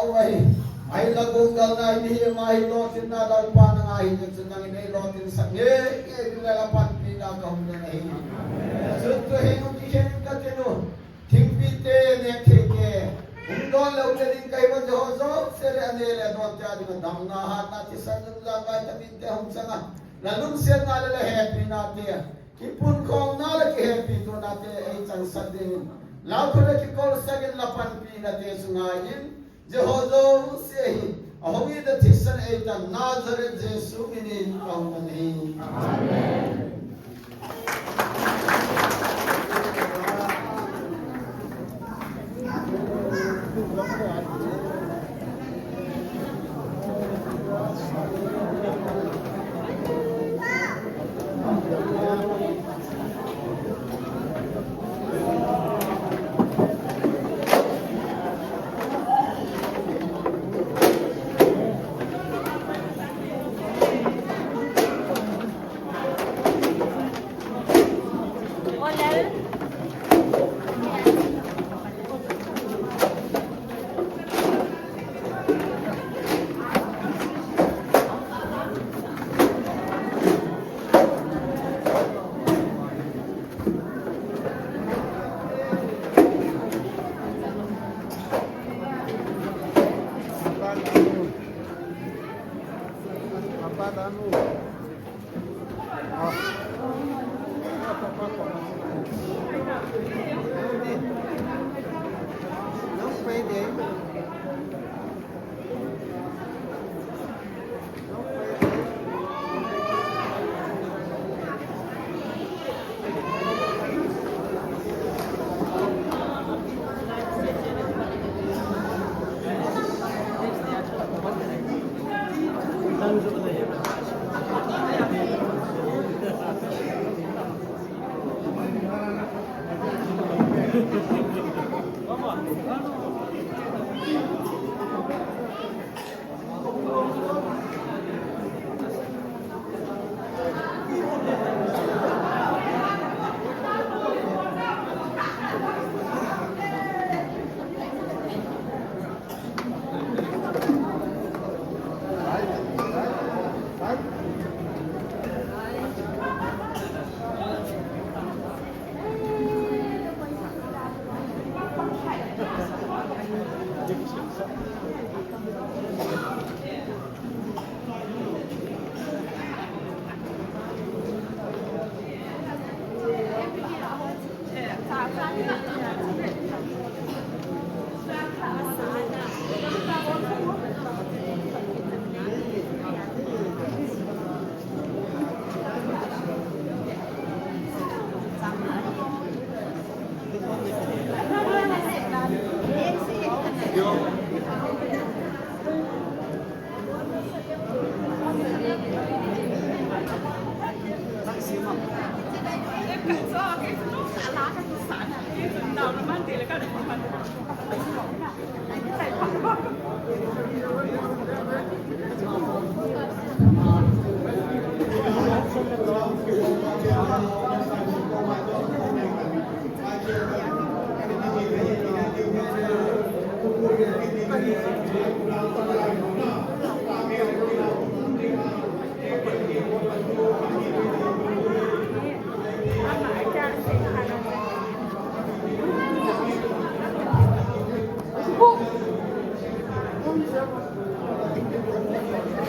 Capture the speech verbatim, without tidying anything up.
Ahi, ahi la gungal nai mihem ahi, lolhinna Lalpa nanga ahi, chun nangin eilotinsah nge, nge, nge la panpina kahung don ahi. Chun tuhin hung kikhen in katin u, thingpi te, neh thei te, hung don lou te ding kahi uva, Jehovah jouse le aneh le adon te a dinga damna, hatna, thisan, nungjam, vitamin te hung chang a, la lungsetna le la hepina te, kipunkhomna le kihepitona te eichangsah dingin, la khut le kikolsah in la panpina te chu ngai in, Jehovah jouse hi, ahung hita thisan eitan Nazareth Jesu minin kahung don ahi. Amen.